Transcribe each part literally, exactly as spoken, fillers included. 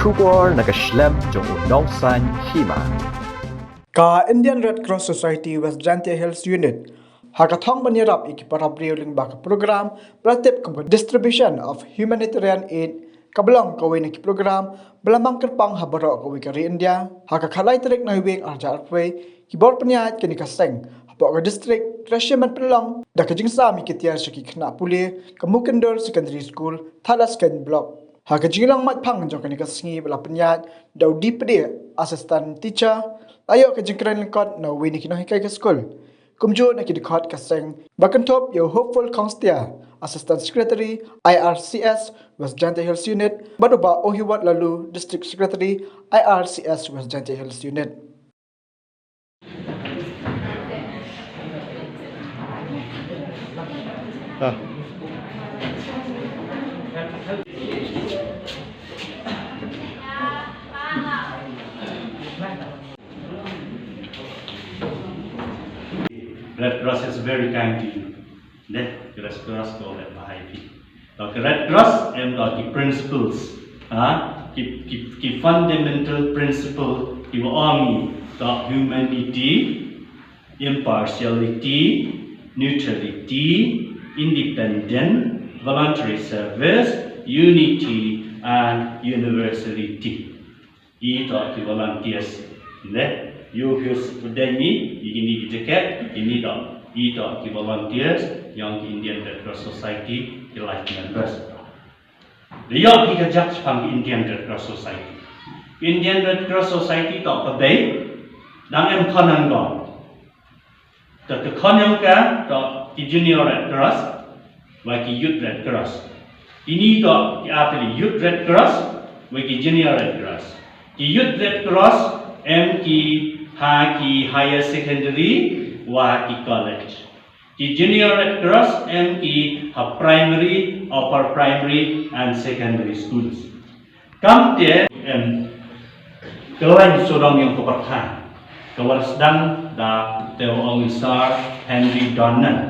Khubor na ka shlem jong u nongsan hima. Ka Indian Red Cross Society West Jaintia Hills Unit ha ka thong ban ïarap ïa ki para briew lyngba ka program ba la tip kum ka Distribution of Humanitarian Aid, ka ba long kawei na ki program ba la mang kyrpang ha baroh kawei ka ri India. Ha ka khatlai tarik Naiwieng arhajar arphew, ki bor pynïaid kane ka seng hapoh ka district ki la shim ban pynlong da ka jingsam ïa ki tiar sha ki khynnah pule ka Mukundar Secondary School, Thadlaskeiñ Block. Ha ka jinglong maitphang jong kane ka sngi ba la pynïaid da u D P D, Assistant Teacher, la ïoh ka jingkren lyngkot na uwei na ki nonghikai ka skul. Kumjuh na ki dkhot ka seng ba kynthup ïa u Hopeful Khongstia, Assistant Secretary, I R C S, West Jaintia Hills Unit, bad u Bah Ohiwot Laloo, District Secretary, I R C S, West Jaintia Hills Unit. Ah. Red Cross is very kind to you. Deh, Red Cross ka leh bha ïa phi. Ka Red Cross em ka ki principles, ha, ki, ki, ki fundamental principle ki ba ong, ka humanity, impartiality, neutrality, independent, voluntary service, unity and universality. Ito ki volunteers. Ne? Yu yu sudeni, yu kini ki jacket, yu kini dong. Ito ki volunteers ïa ka Indian Red Cross Society ki life members. Ïa ki ka jak pang Indian Red Cross Society. Indian Red Cross Society to ka dei dang em konan go. Te ka khon ïa ka, to ki Junior Red Cross, wa ki Youth Red Cross. Ini to ki atli Youth Red Cross, wa ki Junior Red Cross. Ki Youth Red Cross em ki ha ki higher secondary wa ki college. Ki Junior Red Cross em ki ha primary, upper primary and secondary schools. Kamte em ka lain sodong ïa ka pyrthei ka wa sdang da te ong Sir Henry Dunant.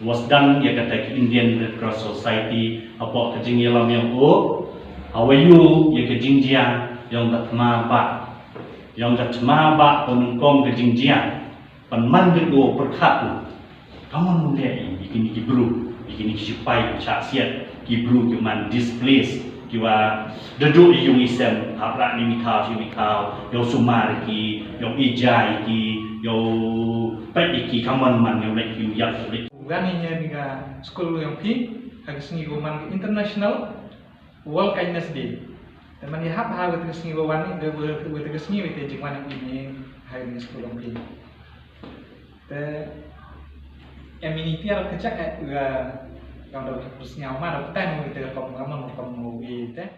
Wa sdang ïa kata ka Indian Red Cross Society hapoh ka jingïalam ïa u, ha wa ïoh ïa ka jingjia ïa ka thma ba, ïa ka thma ba ko nyngkong ka jingjia. Pan man ka u pyrkhat u. Ka mon u leh ïa kini ki bru, ïa kini ki sipai ki shah siat, ki bru ki man displaced, ki wa da duh ïa ïung ïa sem, hap rah ïa mi thaw, ïa mi thaw, ïa u sumar ki, ïa u ijai ki, ïa u peit ïa ki, ka mon man ïa u leh ïa u ïap ïa u leh. Ngan ïa ni ka skul ïa phi, ha ka sngi ko man ka International World Kindness Day. Te man ïa hap ha ka sngi ko wan ni, ka ka sngi ka jingwan ïa ni ha ka skul ïa phi. Te em ini tiar ka jak eh, ga yang da bersngiaw ma da tan wi te kom, kom, kom wi te.